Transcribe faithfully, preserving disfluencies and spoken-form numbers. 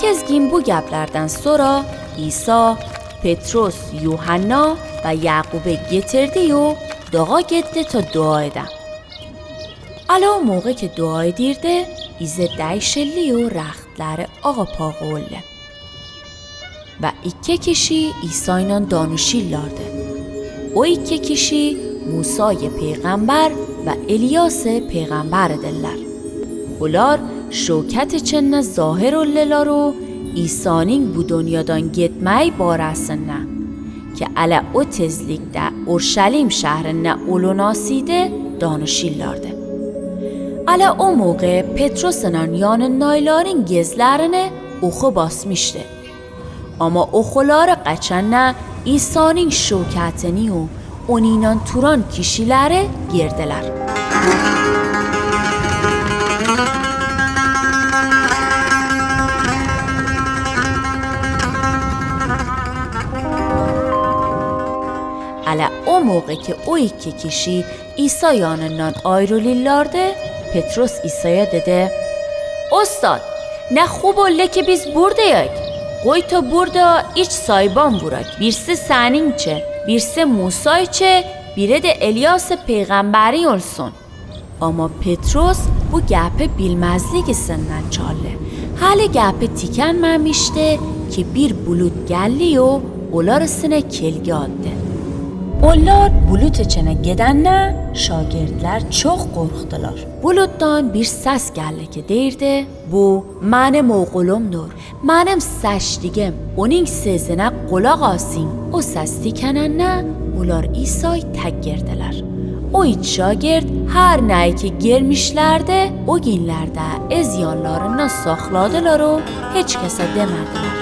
Gezgin bu gaplardan sora Isa Petros, Yuhanna va Yaqube getirdi u doğa getti ta dua eda. Ala o moğe ke dua edirdi, ize dayşilli u raxtları ağa pağa olli. Va ikke kişi Isaynan danışillardi. O ikke kişi Musaye peyğamber va Eliyase peyğamber ediller. Olar şöketi içinni zahir ollilar u Isanin bu dunyadan getmey barasında, ke ala o tezlikde Urşalim şehrinni olun asiydi, danışillardi. Ala o moğe Petrosınan yanındayların gezlerini oxu basmıştı. Ama oxuları qaçanna Isanin şöketini u oninan turan kişileri gerdiler. Ala o moğe ke o ikke kişi Isa yanından ayrılillardı, Petros Isaya dedi: Ustad, ne hub olli ke biz burdayık. Qoy ta burda iç sayban vurak, birsi senincä, birsi Musayçä, biri de Eliyase peyğamberin olsun. Ama Petros bu gapi bilmezligi sından çalli. Hali gapi tikenmemişti ki bir bulut gelli u olar üstüne kelgi attı. Olar bulut içine gedenna şagirdler çoq qorqtılar. Bulutdan bir ses geldi ki deirdi: Bu menim oğlumdur, menim seçtigim, onin sezine qolaq asing. O ses tikenenna olar Isay tek gerdiler. O üç şagird her neyi ki germişlerdi, o ginlerde ez yanlarında saqladılar u hiç kese demediler.